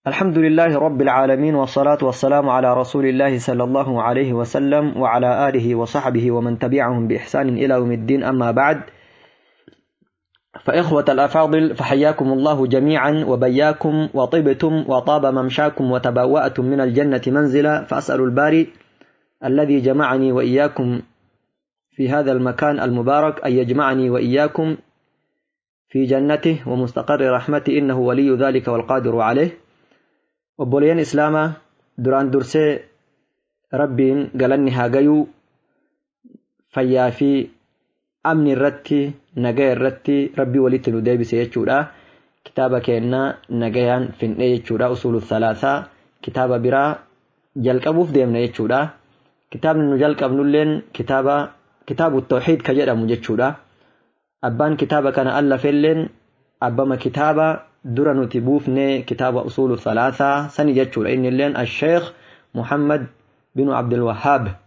الحمد لله رب العالمين، والصلاة والسلام على رسول الله صلى الله عليه وسلم وعلى آله وصحبه ومن تبعهم بإحسان إلى يوم الدين. أما بعد، فإخوة الأفاضل، فحياكم الله جميعا وبياكم وطبتم وطاب ممشاكم وتبوأتم من الجنة منزلا. فأسأل الباري الذي جمعني وإياكم في هذا المكان المبارك أن يجمعني وإياكم في جنته ومستقر رحمته، إنه ولي ذلك والقادر عليه. Obboleeyyan Islaamaa, duraan dursee Rabbiin galanni haa gayuu. Fayyaa fi amni irratti, nagaya irratti Rabbii walitti nu deebise jechuudha. Kitaaba keenna nagayaan fin'ee jechuudha. Usuulu Thalaasaa kitaaba biraa jalqabuuf deemna jechuudha. Kitaabni nu jalqabnulleen kitaaba Kitaabu Tawxiid ka jedhamu jechuudha. Abbaan kitaaba kana allafelleen abbama kitaaba dura nuti buufne, kitaaba Usuulu Thalaasaa sani jechuudha. Innilleen Asheekh Muhammad binu Abdulwahaab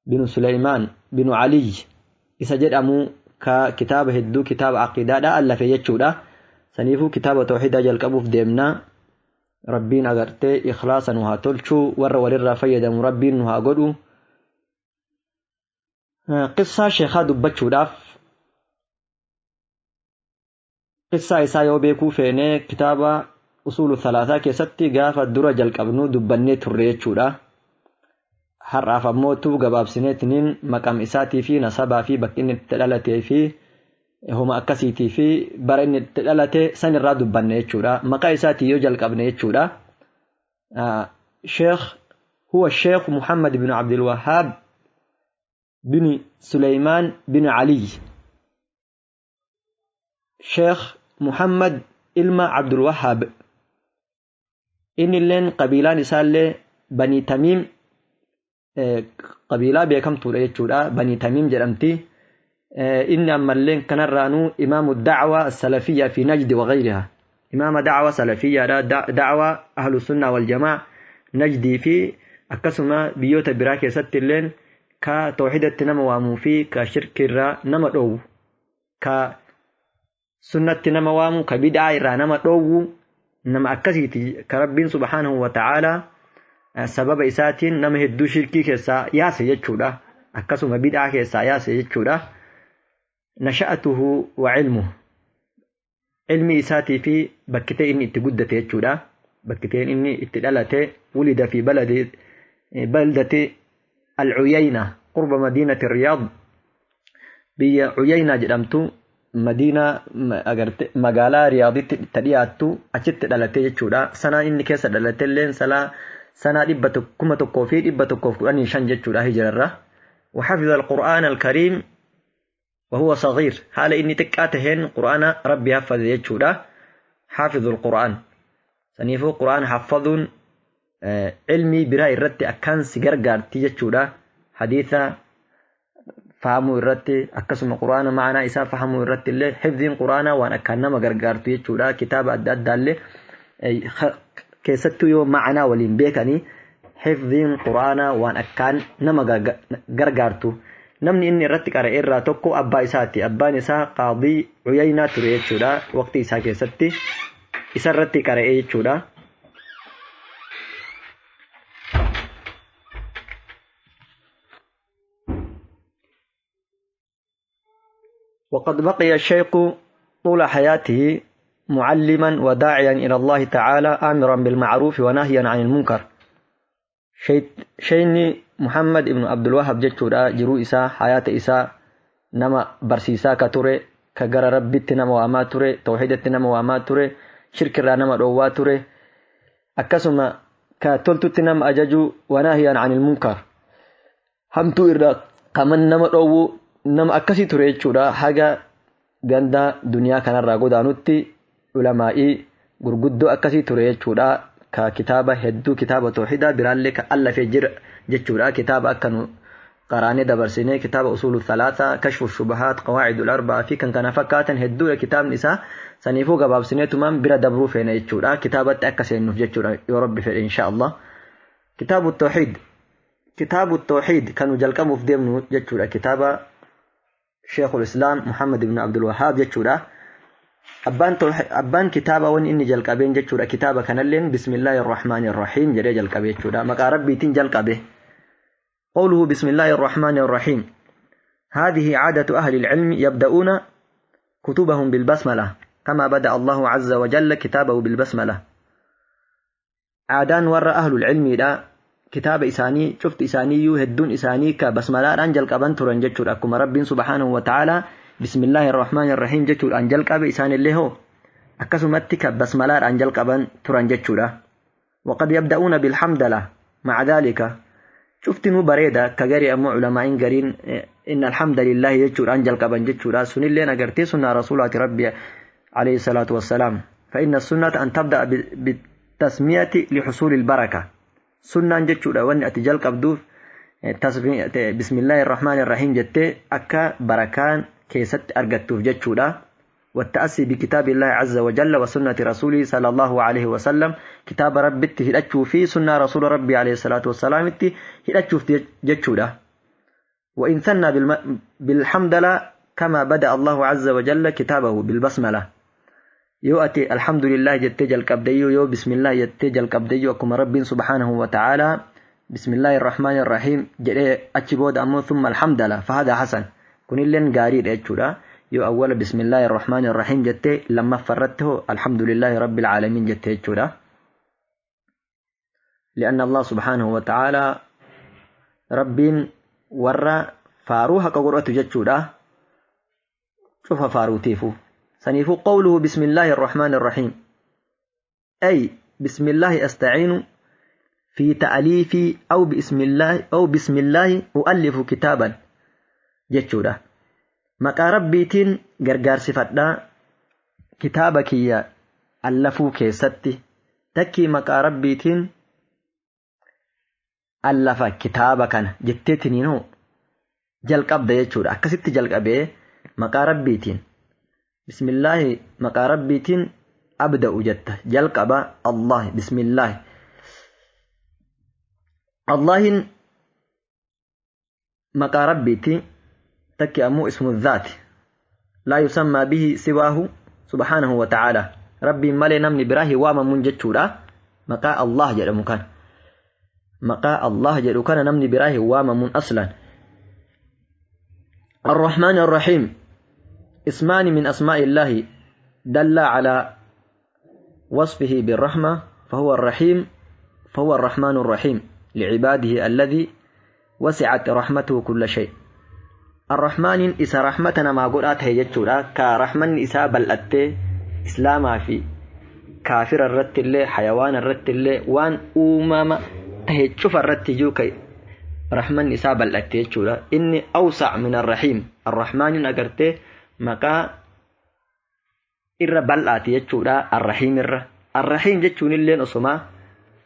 binu Suleymaan binu Aliy isa jedhamu, ka kitaaba hedduu, kitaaba aqiidaadha allafe jechuudha. Saniifuu kitaaba tawxiidaa jalqabuuf deemna. Rabbiin agartee ikhlaasa nu haa tolchuu, warra walirraa fayyadamu Rabbiin nu haa godhu. Qissaa sheekaa dubbachuudhaaf, qissaa isaa yoo beekuu feene, kitaaba Usuulu Thalaasaa keessatti gaafa dura jalqabnu dubbannee turre jechuudha. Har'aaf ammootu gabaabsineetiniin maqam isaatii fi nasabaa fi bakki inni itti dhalatee fi homa akkasiitii fi bara inni itti dhalate sanirraa dubbanne jechuudha. Maqaa isaatii yoo jalqabne jechuudha. Sheekh huwa Sheekh Muhammad bin Abdul Wahhaab bin Suleymaan bin Ali. Sheekh Muhammad ilma Abdul Wahhaab. Inni illeen qabiilaan isaallee Banii Tamiim, qabiilaa beekamtuudha jechuudha. Banii Tamiim jedhamti. Inni ammallee kanarraanuu imaamu dacwa salafiyya fi Najdi wa gayriha. Imaama dacwa salafiyyaadha. Dacwa Ahlu Sunnaa wal Jamaa Najdii fi akkasuma biyyoota biraa keessatti illeen ka tawxiidatti nama waamuu fi ka shirkiirraa nama dhoowwu, ka sunnatti nama waamu, ka bid'aa irraa nama dhoowwu, nama akkasiiti ka Rabbiin subhaanahu wa ta'aalaa sababa isaatiin nama hedduu shirkii keessaa yaase jechuudha. Akkasuma bid'aa keessaa yaase jechuudha. Nasha'atuhu wa ilmuhu. Ilmi isaatii fi bakkitee inni itti guddate jechuudha. Bakkiteen inni itti dhalate, wulida fi baladi baldati Al-Uyayna qurba madiinati Riyaad, biyya Uyayna jedhamtu, madiinaa agarte magaalaa Riyaaditti itti dhiyaattu achitti dhalate jechuudha. Sanaan inni keessa dhalate illeen sanaa 1115 jechuudha hijirarra. وحفظ القرآن الكريم وهو صغير، حال إني تكاتهن قرآن ربي حفظ jechuudha. حافظ القرآن. Saniifuu Qur'aan haffazuun ilmii biraa irratti akkaan si gargaarti jechuudha. Hadiisa fahamuu irratti, akkasuma Qur'aana ma'anaa isaa fahamuu irratti illee hifziin Qur'aanaa waan akkaan nama gargaartu jechuudha. Kitaaba adda addaallee keessattuu yoo ma'anaa waliin beekanii, hifziin Qur'aanaa waan akkaan nama gargaartu. Namni inni irratti qara'e irraa tokko abbaa isaati. Abbaan isaa qaadii Uyaynaa ture jechuudha. Waqtii isaa keessatti isa irratti qara'e jechuudha. وقد بقي الشيخ طول حياته معلما وداعيا إلى الله تعالى، آمرا بالمعروف وناهيا عن المنكر. Sheeyni Muhammad ibn Abdul Wahab jechuudha, jiruu isaa, hayaata isaa nama barsiisaa ka ture, ka gara Rabbitti nama waamaa ture, tawxiidatti nama waamaa ture, shirkirraa nama dhoowwaa ture, akkasuma ka toltutti nama ajaju, وناهيا عن المنكر, hamtuu irraa kaman nama dhoowwu, nama akkasii ture jechuudha. Haga ganda duniyaa kanarraa godaanutti ulamaa'ii gurguddoo akkasii ture jechuudha. Ka kitaaba hedduu, kitaaba tawxiidaa biraallee ka allafee jira jechuudha. Kitaaba akka nu qaraanee dabarsinee, kitaaba Usuulu Thalaataa, Kashfu Shubahaat, Qawaacidul Arbaa fi kan kana fakkaatan hedduudha kitaabni isaa. Saniifuu gabaabsineetumaan bira dabruu feena jechuudha, kitaabatti akka seennuuf jechuudha, yoo Rabbi fedhe, insha Allah. Kitaabu Tawxiid, Kitaabu Tawxiid kan nu jalqabuuf deemnu jechuudha, kitaaba Sheekul Islaam Muhammad ibn Abdul Wahaab jechuudha. Abbaan kitaaba wanni inni jalqabeen jechuudha. Kitaaba kanalleen bismillaahi irrahmaani irrahiim jedhee jalqabe jechuudha. Maqaa rabbiitiin jalqabe. Qawluhu bismillaahi irrahmaani irrahiim. هذه عادة أهل العلم يبدأون كتبهم بالبسملة كما بدأ الله عز وجل كتابه بالبسملة. عادان ور أهل العلم لا كتاب إساني شفت إساني يهدون إساني كبسملة أنجل قبن ترن جتشور أكما رب سبحانه وتعالى بسم الله الرحمن الرحيم جتشور أنجل قب إساني اللي هو أكسمتك بسملة أنجل قبن ترن جتشور. وقد يبدأون بالحمد لله مع ذلك شفت نو بريدة كجري أمو علماء قرين إن الحمد لله يجور أنجل قبن جتشور سن اللي نقرتي سنة رسولة ربي عليه الصلاة والسلام. فإن السنة أن تبدأ بالتسمية لحصول البركة. سنة جتشور وأن أتجل قبدوف بسم الله الرحمن الرحيم جتة أكا بركان كيست أرقتوف جتشور. والتأسي بكتاب الله عز وجل وسنة رسوله صلى الله عليه وسلم. كتاب ربي هدأتشو في سنة رسول ربي عليه الصلاة والسلام هدأتشو في جتشو. وإن ثنى بالحمد لله كما بدأ الله عز وجل كتابه بالبسملة. يؤتي الحمد لله جتجل كبديو يو بسم الله جتجل كبديو أكما رب سبحانه وتعالى بسم الله الرحمن الرحيم أتشبود أمو ثم الحمد لله فهذا حسن. كن اللين قارير أتشو يو أول بسم الله الرحمن الرحيم جتة لما فرته الحمد لله رب العالمين جتة جودا. لأن الله سبحانه وتعالى رب ورى فاروها كقرأة جتشودا شوف فاروتيفو سنيفو. قوله بسم الله الرحمن الرحيم أي بسم الله أستعين في تأليفي أو بسم الله أو بسم الله أؤلف كتابا جتشودا. Maqaa rabbiitiin gargaarsifadhaa kitaaba kiyya allafuu keessatti takkii maqaa rabbiitiin allafa kitaaba kana jetteetiniinoo jalqabda jechuudha. Akkasitti jalqabee maqaa rabbiitiin bismillaahi maqaa rabbiitiin abda'u jetta jalqaba Allah bismillaahi. Allahin maqaa rabbiitiin تكي أمو اسم الذات لا يسمى به سواه سبحانه وتعالى. ربي مالي نمني براهي واما من جتشورا مقا الله جل مكان مقا الله جل كان نمني براهي واما من أصلا. الرحمن الرحيم اسمان من أسماء الله دل على وصفه بالرحمة فهو الرحيم فهو الرحمن الرحيم لعباده الذي وسعت رحمته كل شيء. الرحمن إسا رحمتنا ما قرأت هي جتشورا كرحمن إسا بلأت إسلاما في كافر الرت اللي حيوان الرت اللي وان أمام تهجف الرت جوكي رحمن إسا بلأت جتشورا إني أوسع من الرحيم. الرحمن أقرته مقا إر بلأت جتشورا الرحيم الرحيم جتشون اللي نصما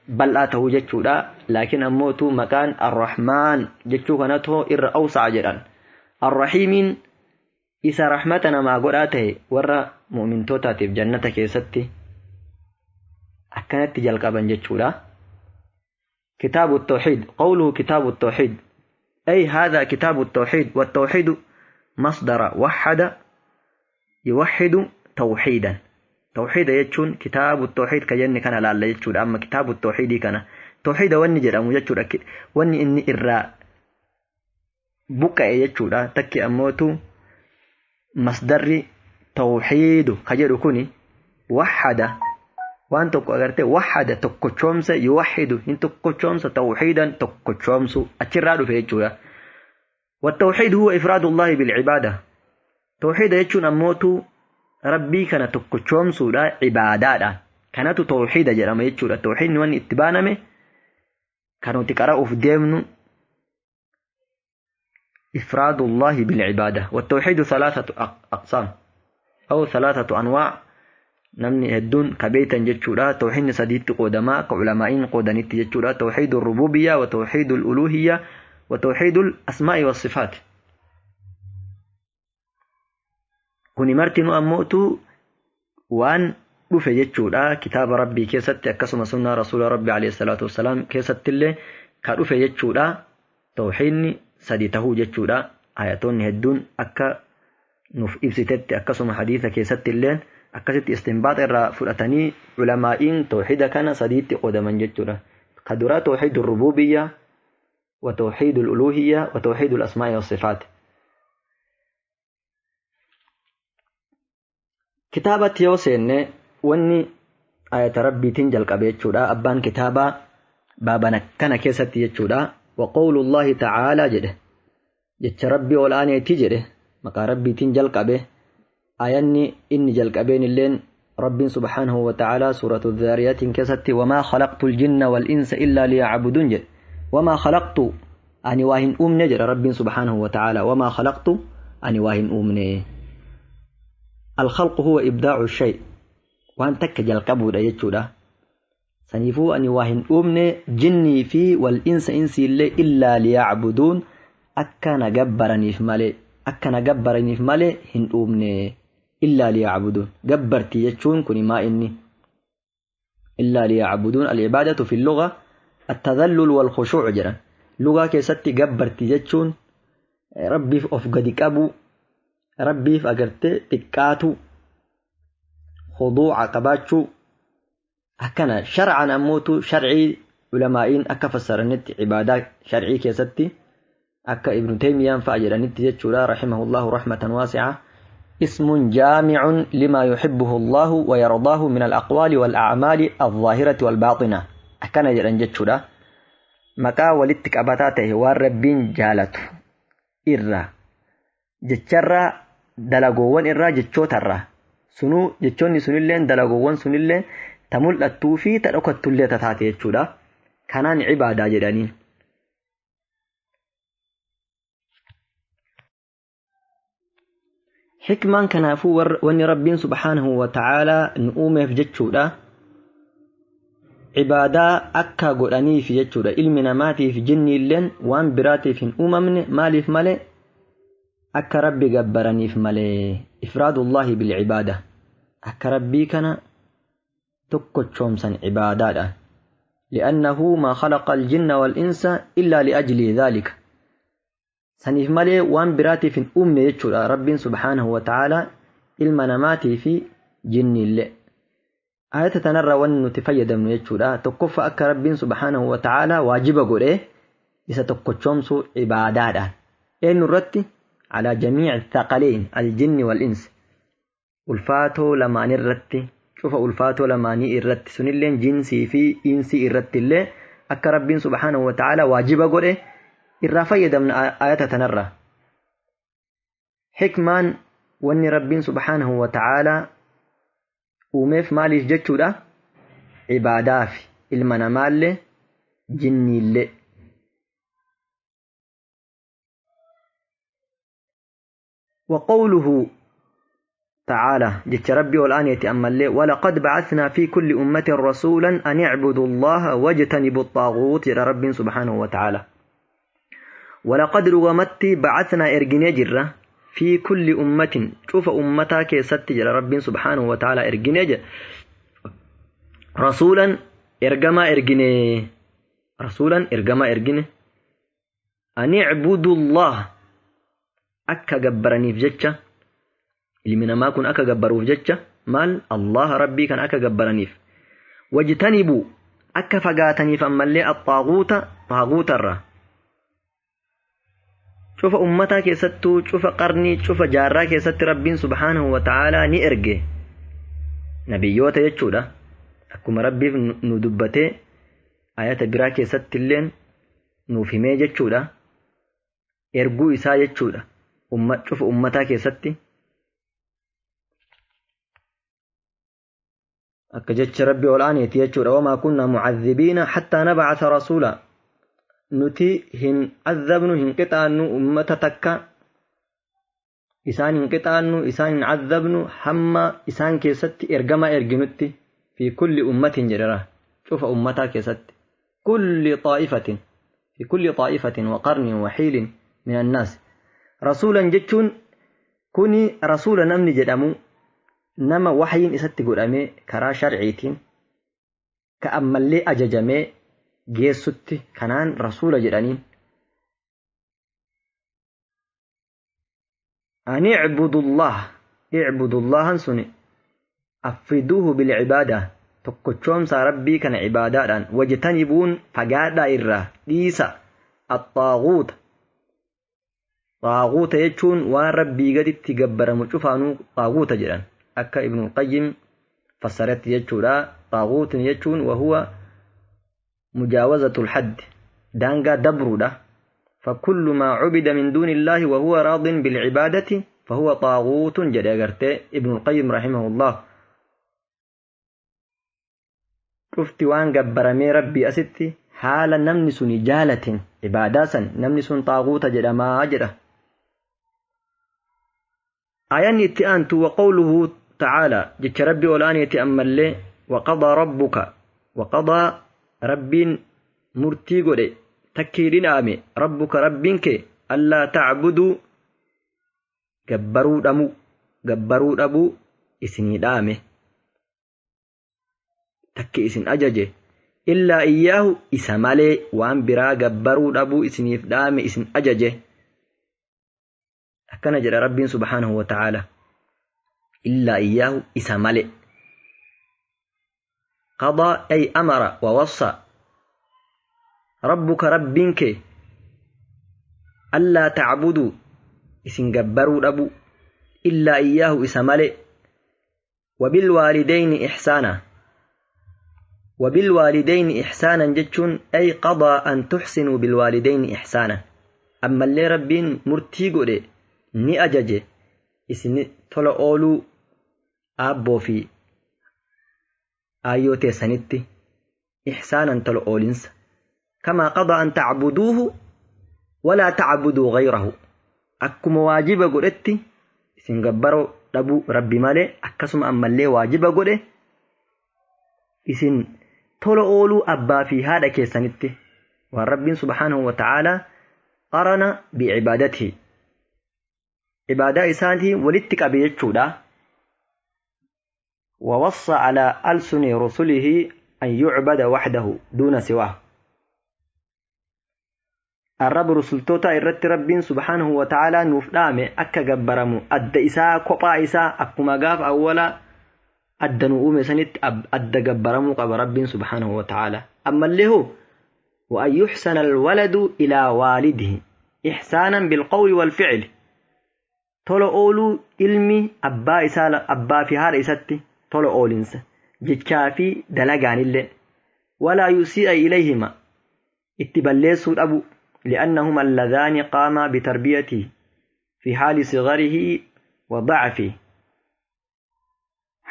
بلأته جتشورا لكن أموتو مكان الرحمن جتشو كانته إر أوسع جدًا. الرحيم إسا رحمتنا ما قرأته ورى مؤمن توتاتي بجنة كيستي أكنت جلقبا جتشولا. كتاب التوحيد قوله كتاب التوحيد أي هذا كتاب التوحيد. والتوحيد مصدر وحد يوحد توحيدا. توحيد يجون كتاب التوحيد كجن كان لا يجون. أما كتاب التوحيد كان توحيد وني جرام يجون وني إني إراء buqqa'e jechuudha. Takki ammootu masdarri tawxiidu ka jedhu kuni wahada waan tokko agartee wahada tokkochoomsa yuwaxidu hin tokkochoomsa tawxiidan tokkochoomsu achirraa dhufe jechuudha. والتوحيد هو إفراد الله بالعبادة. توحيد jechuun ammootu rabbii kana tokkochoomsuudha cibaadaadha. Kanatu tawxiida jedhama jechuudha. Tawxiidni wanni itti baaname kan nuti qara'uuf deemnu إفراد الله بالعبادة. والتوحيد ثلاثة أقسام أو ثلاثة أنواع. نمني هدون كبيتا جتشورا توحيد سديد قدماء كعلماء قدنيت جتشورا توحيد الربوبية وتوحيد الألوهية وتوحيد الأسماء والصفات. كوني مرتين أموتو وان dhufe jechuudha. Kitaaba rabbii keessatti akkasuma sunnaa rasuula rabbii alayhi salaatu wassalaam keessatti illee ka dhufe jechuudha. Tawxiidni sadi tahuu jechuudha. Ayatoonni hedduun akka nuuf ibsitetti akkasuma hadiisa keessatti illee Akkasitti istinbaaxa irraa fudhatanii culamaa'iin tawxiida kana sadiitti qoodaman jechuudha. Ka duraa tawxiidu rububiyya wa tawxiidu uluhiyya wa tawxiidu asmaa'i wasifaat. Kitaabatti yoo seenne wanni ayata rabbiitiin jalqabe jechuudha. Abbaan kitaabaa baabana kana keessatti jechuudha. Wa qawlu llaahi tacaalaa jedhe, jecha rabbii ol aaneetii jedhe, maqaa rabbiitiin jalqabe. Ayanni inni jalqabeen illeen rabbiin subhaanahu wa ta'aalaa suuratu dhaariyaatiin keessatti wamaa khalaqtu aljinna wal insa illaa liyacbuduun jedhe. Wamaa khalaqtu, ani waa hin uumne jedha rabbiin subhaanahu wa ta'aalaa. Wamaa khalaqtu, ani waa hin uumne. Alkhalqu huwa ibdaacu shay, waan takka jalqabuudha jechuudha. Saniifuu ani waa hin uumne jinnii fi wal insa insiillee illaa liyacbuduun, akka na gabbaraniif malee, akka na gabbaraniif malee hin uumne. Illaa liyacbuduun, gabbartii jechuun kun maa inni illaa liyacbuduun? Alcibaadatu fi lugha attadallul walkhushuuc jedhan. Lugaa keessatti gabbartii jechuun rabbiif of gadi qabu, rabbiif agartee xiqqaatu, khuduuca qabaachuu akkana. Sharcan ammootu sharcii ulamaa'iin akka fassaranitti cibaadaa sharcii keessatti akka Ibnu Teymiyaan fa'a jedhanitti jechuudha, rahimahullahu rahmatan waasi'a, اسم جامع لما يحبه الله ويرضاه من الأقوال والأعمال الظاهرة والباطنة. أكن جدًا جتشودا مكا ولتك أبتاته والربين جالته إرّا جتشرا dalagoowwan irraa jechootarraa sunuu jechoonni sunilleen dalagoowwan sunillee ta mul'attuu fi ta dhokattullee taate jechuudha. Kanaan cibaadaa jedhaniin. Xikmaan kanaafuu wanni rabbiin subhaanahu wa ta'aalaa nu uumeef jechuudha. Cibaadaa akka godhaniif jechuudha. Ilmi namaatiif jinniilleen waan biraatiif hin uumamne, maaliif malee? Akka rabbi gabbaraniif malee. Ifraadullaahi bilcibaada. Akka rabbii kana tokkochoomsan cibaadaadhaan. لأنه ما خلق الجن والإنس إلا لأجل ذلك. Saniif malee waan biraatiif hin uumne jechuudha rabbiin subhaanahu wa ta'aalaa ilma namaatii fi jinniillee. Ayata tanarraa wanni nuti fayyadamnu jechuudha. Tokkoffaa, akka rabbiin subhaanahu wa ta'aalaa waajiba godhee isa tokkochoomsuu cibaadaadhaan. Eenyu irratti? Alaa jamiici thaqaleyn aljinni wal insi. Ulfaatoo lamaan irratti, cufa ulfaatoo lamaanii irratti, sunilleen jinsii fi insii irratti illee akka rabbiin subhaanahu wa ta'aalaa waajiba godhe irraa fayyadamna ayata tanarraa. Xikmaan wanni rabbiin subhaanahu wa ta'aalaa uumeef maaliif jechuudha? Cibaadaaf ilma namaallee jinniillee. وقوله تعالى جت ربي والآن يتأمل ولقد بعثنا في كل أمة رسولا أن اعبدوا الله واجتنبوا الطاغوت إلى رب سبحانه وتعالى. ولقد رغمت بعثنا إرجني جرة في كل أمة، شوف أمتا كيست جرى رب سبحانه وتعالى إرجني جرة رسولا إرجما إرجني، رسولا إرجما إرجني أن اعبدوا الله أكا جبرني في جتة ilmi namaa kun akka gabbaruuf jecha maal? Allah rabbii kan akka gabbaraniif. Wajtanibuu, akka fagaataniif ammallee, axaaguuta, xaaguutarra. Cufa ummataa keessattuu, cufa qarnii, cufa jaarraa keessatti rabbiin subhaanahu wa ta'aalaa ni erge nabiyyoota jechuudha. Akkuma rabbiif nu dubbatee ayata biraa keessatti illeen nuuf himee jechuudha, erguu isaa jechuudha cufa ummataa keessatti. Akka jecha rabbi ol aaneeti jechuudha, wamaa kunnaa mucadhibiina hattaa nabcasa rasuula. Nuti hin azabnu, hin qixaannu ummata takka, isaan hin qixaannu, isaan hin azabnu hamma isaan keessatti ergama erginutti. Fi kulli ummatin jedhera, cufa ummataa keessatti, kulli xaa'ifatin, fi kulli xaa'ifatin wa qarnin wa xiilin min annaas rasuulan jechuun kuni rasuula namni jedhamu nama waxyiin isatti godhamee karaa sharciitiin ka ammallee ajajamee geessutti kanaan rasuula jedhaniin. Ani icbudu llah, icbudu llahan suni Afriduuhu bilcibaada tokkochoomsaa rabbii kana cibaadaadhaan wajtanibuun fagaadhaa irraa dhiisa axaaguuta. Xaaguuta jechuun waan rabbii gaditti gabbaramu cufaanuu xaaguuta jedhan akka Ibnul Qayyim fassaretti jechuudha. Xaaguutni jechuun wahuwa mujaawazatul hadd daangaa dabruudha. فكل ما عبد من دون الله وهو راض بالعبادة فهو طاغوت جد أغرتي ابن القيم رحمه الله. شفت وان جبرمي ربي أستي حال نمني سن جالة عبادة نمني سن طاغوت جد ما أجره. آيان اتئانت وقوله تعالى جد ربي والآن يتأمل لي وقضى ربك وقضى ربي مرتي قولي تكيرين آمي ربك ربك ألا تعبدوا جبروا دمو إسني دامي تكي إسن أججي إلا إياه إسمالي وان برا جبروا دبو إسني دامي إسن أججي. أكن جرى ربي سبحانه وتعالى إلا إياه إسمالي. قضى أي أمر ووصى ربك ربك ألا تعبدوا إسن جبروا أبو إلا إياه إسمالي وبالوالدين إحسانا. وبالوالدين إحسانا جتشون أي قضى أن تحسنوا بالوالدين إحسانا. أما اللي ربين مرتي ni ajaje isin tola ooluu aabboo fi aayyoo teessanitti ihsaanan tola oolinsa. Kamaa qadaa an tacbuduuhu walaa tacbuduu gayrahu. Akkuma waajiba godhetti isin gabbaroo dhabuu rabbi malee akkasuma ammallee waajiba godhe isin tola ooluu abbaa fi haadha keessanitti. Waan rabbiin subhaanahu wa ta'aalaa qarana bicibaadatihi عبادة إسانتي ولتك أبيتشودا. ووصى على ألسن رسله أن يعبد وحده دون سواه. الرب رسلتوتا إرت ربين سبحانه وتعالى نفدامي أكا جبرمو أدى إساء كوبا إساء أكما قاف أولا أدى نؤوم سنت أدى جبرمو قب ربين سبحانه وتعالى. أما اللي هو وأن يحسن الولد إلى والده إحسانا بالقول والفعل. Tola ooluu ilmi abbaa isaa abbaa fi haadha isatti tola oolinsa jechaa fi dalagaanillee. Walaa yusii'a ilayhima itti balleessuu dhabu li'annahuma alladhaani qaamaa bitarbiyatihi fi haali sigarihi wa da'fihi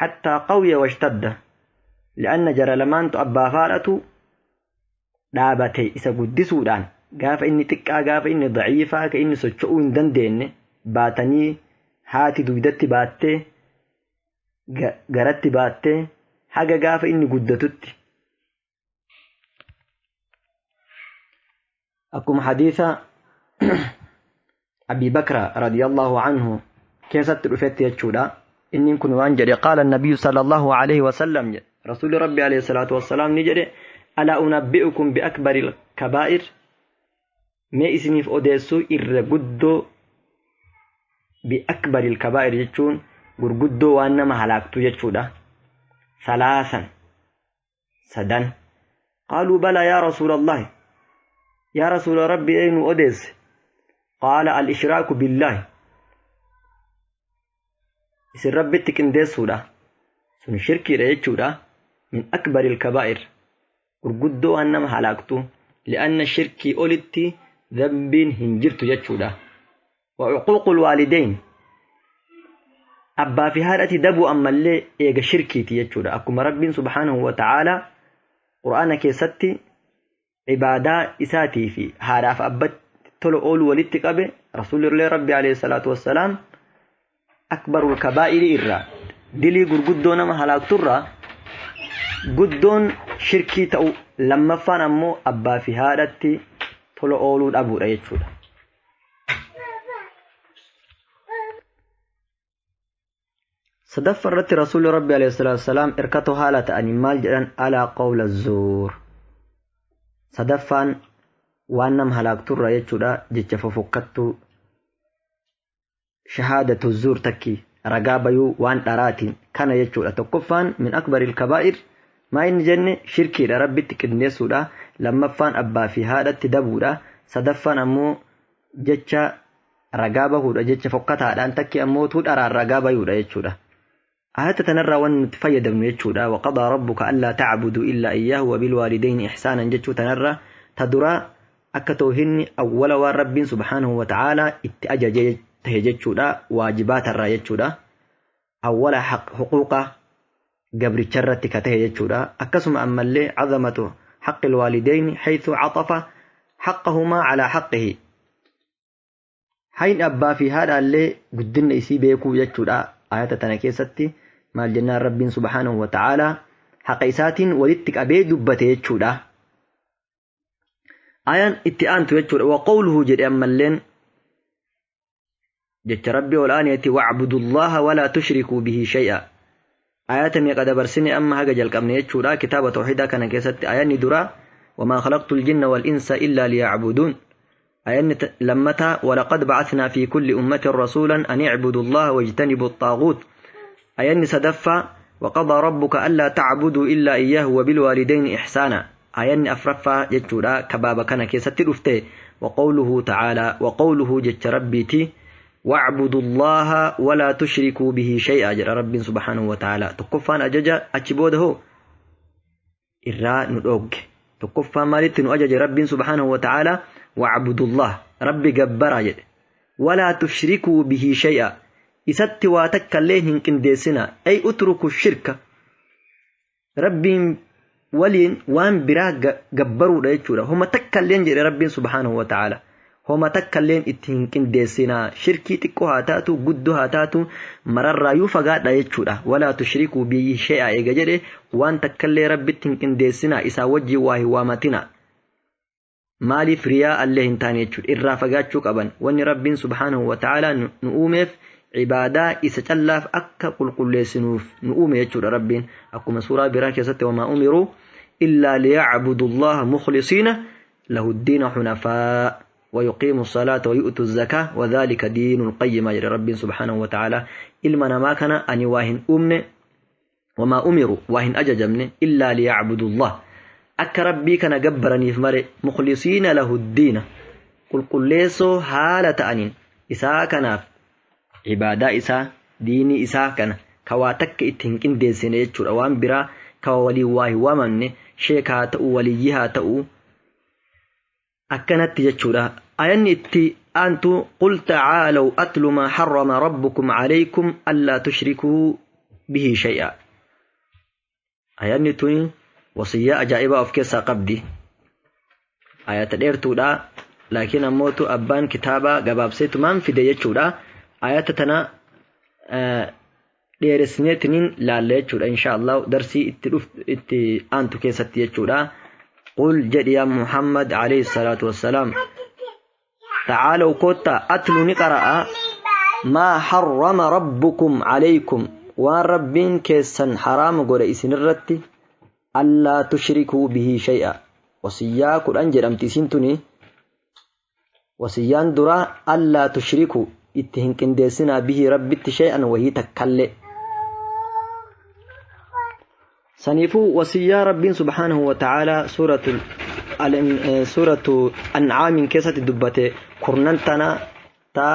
hattaa qawiya washtadda li'anna jara lamaantu abbaa fi haadhatu dhaabate isa guddisuudhaan gaafa inni xiqqaa gaafa inni daciifaa ka inni socho'uu hin dandeenye baatanii haati dugdatti baattee garatti baattee haga gaafa inni guddatutti. Akkuma hadiisa Abi Bakra radiyallahu anhu keessatti dhufetti jechuudha. Inni kun waan jedhe qaala nabiyyu sallallahu alayhi wasallam jedhe rasuulli rabbi alayhi salaatu wassalaam ni jedhe alaa unabbi'ukum biakbaril kabaa'ir mee isiniif odeessuu irra guddoo بأكبر الكبائر جتشون غرغدو وانما هلاكتو جتشودا ثلاثا سدن. قالوا بلى يا رسول الله يا رسول ربي أين أدس؟ قال الإشراك بالله إسر ربي تكندسودا سن شركي رجتشودا من أكبر الكبائر غرغدو وانما هلاكتو لأن الشرك أولتي ذنب هنجرتو جتشودا. وعقوق الوالدين أبا في هالة دبو أما اللي إيجا شركي تيجودا. أكما رب سبحانه وتعالى قرآن كيستي عبادة إساتي في هذا فأبت تلو أول ولدتك أبي رسول الله ربي عليه الصلاة والسلام أكبر الكبائر إرى دلي قدونا ما هلاك ترى قدون شركي تأو لما فان أمو أبا في هالة تلو أول أبو رأيتشودا. صدف الرت رسول ربي عليه الصلاة والسلام إركته هالة أنمال جدًا على قول الزور. صدفان وأنم هلاك ترى يجودا جتشففكتو شهادة الزور تكي Ragaa bayuu waan dharaatiin kana jechuudha. Tokkoffaan min akbaril kabaa'ir maa inni jenne shirkiidha, rabbitti qindeessuudha. Lammaffaan abbaa fi haadhatti dabuudha. Sadaffaan ammoo jecha ragaa bahuudha, jecha fokkataadhaan takki ammootuu dharaan ragaa bayuudha jechuudha. Ayata tanarraa waan nuti fayyadamnu jechuudha. Waqadaa rabbuka allaa tacbuduu illaa iyyaahu wabilwaalidayni ihsaanan jechuu tanarra ta duraa akka toohinni awwala waan rabbiin subhaanahu wa ta'aalaa itti ajaje tahe jechuudha, waajibaatarraa jechuudha. Awwala huquuqa gabricharratti ka tahe jechuudha. Akkasuma ammallee cazamatu haqqi alwaalidayni haythu caxafa haqqahumaa calaa haqqihi. Hayin abbaa fi haadhaallee guddinna isii beekuu jechuudha. Ayata tana keessatti maal jennaan rabbiin subhaanahu wa ta'aalaa haqa isaatiin walitti qabee dubbate jechuudha. Ayaan itti aantu jechuudha. Wa qawluhu jedhe ammalleen jecha rabbi ol aaneeti wacbudullaha walaa tushrikuu bihi shay'a. Ayata meeqa dabarsine amma haga jalqabne jechuudha. Kitaaba tawxiidaa kana keessatti ayanni duraa wamaa khalaqtu ljinna walinsa illaa liyacbuduun. Ayanni lammataa walaqad bacatnaa fi kulli ummatin rasuulan an icbudu allaha wajtanibu الطaaguut. Ayanni sadaffaa وقضى ربك ألا تعبدوا إلا إياه وبالوالدين إحسانا. Ayanni afraffaa jechuudha kabaaba kana keessatti dhufte وقوله تعالى وقوله jecha rabbiiti واعبدوا الله ولا تشركوا به شيئا jedha rabbiin subhaanahu wa ta'ala. Tokkoffaan ajaja achi booda hoo irraa nu dhoogge. Tokkoffaan maalitti nu ajaje rabbiin subhaanahu wa ta'ala? واعبدوا الله rabbi gabbaraa jedhe. ولا تشركوا به شيئا isatti waa takka illee hin qindeessina. Ay utruku shirka, rabbiin waliin waan biraa gabbaruudha jechuudha. Homa takka illeen jedhe rabbiin subhaanahu wa ta'ala. Homa takka illeen itti hin qindeessinaa. Shirkii xiqqoo haa taatu guddoo haa taatu mararraayyuu fagaadha jechuudha. Walaa tushrikuu bihi shay'a eega jedhe waan takka illee rabbitti hin qindeessinaa, isaa wajjin waa hin waamatina. Maaliif riyaa allee hin taane jechuudha. Irraa fagaachuu qaban. Wanni rabbiin subhaanahu wa ta'ala nu uumeef cibaadaa isa callaaf akka qulqulleessinuuf nu uume jechuudha rabbiin. Akkuma suuraa biraa keessatti wamaa umiruu illaa liyacbudu allaha mukhlisiina lahu ddiina xunafaa ويقيموا الصلاة ويؤتوا الزكاة وذلك دين القيمة jedhe rabbiin سبحانه وتعالى. Ilma namaa kana ani waa hin uumne وما أمروا waa hin ajajamne إلا ليعبدوا الله akka rabbii kana gabbaraniif male مخلصين له الدين qulqulleessoo haala ta'aniin isaa kanaaf cibaadaa isaa diinii isaa kana ka waa takka itti hin qindeessine jechuudha. Waan biraa ka waliin waa hin waamamne, sheeka haa ta'u waliyyi haa ta'u akkanatti jechuudha. Ayanni itti aantu قل تعالوا أتل ما حرم ربكم عليكم ألا تشركوا به شيئا. Ayanni tuni wasiyyaa ajaa'ibaa of keessaa qabdi. Ayata dheertuudha, laakiin ammootu abbaan kitaabaa gabaabseetumaan fide jechuudha. Ayata tana dheeressineetiniin laalla jechuudha insha Allah darsii itti dhuftu itti aantu keessatti jechuudha. قل jedhi yaa Muhammad عليه الصلاة والسلام تعالوا koottaa أتل ni qara'a ما حرم ربكم عليكم waan rabbiin keessan haraama godhe isinirratti ألا تشركوا به شيئا. Wasiyyaa 10 jedhamti isin tuni. Wasiyyaan duraa ألا تشركوا itti hin qindeessinaa به rabbitti شيئا wahii takkallee. Saniifuu wasiyyaa rabbiin subhaanahu wa ta'aalaa suuratu an'aamin keessatti dubbate kurnan tana ta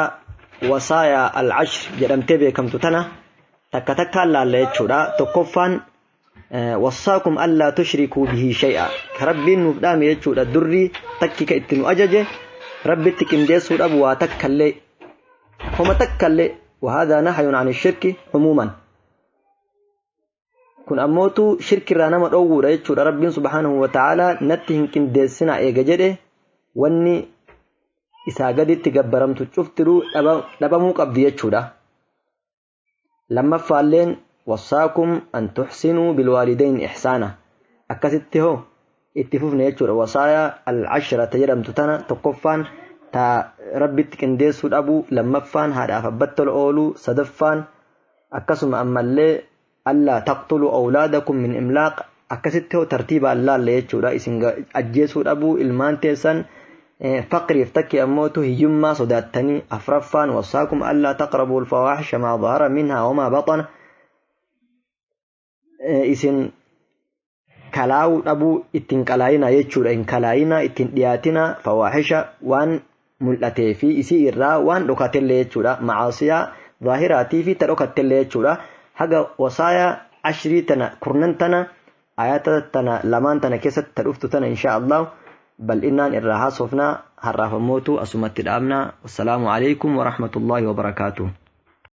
وصايا العشر jedhamtee beekamtu tana takka takkaan laalla jechuudha. Tokkoffaan وصاكم ألا تشركوا به شيئا ka rabbiin nuuf dhaame jechuudha. Durri takki ka itti nu ajaje rabbitti qindeessuu dhabu waa takkallee homa takkallee. وهذا نهي عن الشرك عموما. Kun ammootu shirkirraa nama dhoowwuudha jechuudha. Rabbiin subhaanahu wa ta'aalaa natti hin qindeessinaa eega jedhe wanni isaa gaditti gabbaramtu cuftiruu dhabamuu qabdi jechuudha. Lammaffaalleen وصاكم أن تحسنوا بالوالدين إحسانا. Akkasitti hoo itti fufne jechuudha. وصايا العشرة jedhamtu tana tokkoffaan ta rabbitti qindeessuu dhabuu, lammaffaan haadhaaf abbatti tola ooluu, sadaffaan akkasuma ammallee ألا تقتلوا أولادكم من إملاق. Akkasitti hoo tartiibaan laalle jechuudha. Isin ajjeesuu dhabuu ilmaan teessan Faqriif takki ammootu hiyyummaa sodaattanii. Afraffaan wasaakum allaa taqrabuu alfawaahisha maa dhahara minhaa wamaa baxana, isin kalaa'uu dhabuu, ittiin qalaayinaa jechuudha. Hin kalaayinaa, ittiin dhiyaatinaa fawaahisha waan mul'atee fi isii irraa waan dhokatellee jechuudha. Macaasiyaa zaahiraatii fi ta dhokattellee jechuudha. Haga wasaayaa ashrii tana, kurnan tana, ayata tana lamaan tana keessatti ta dhuftu tana insha Allah bal'inaan irraa haasofnaa. Har'aaf ammootu asumatti dhaabnaa. Wassalaamu alaikum warahmatullaahi wabarakaatuh.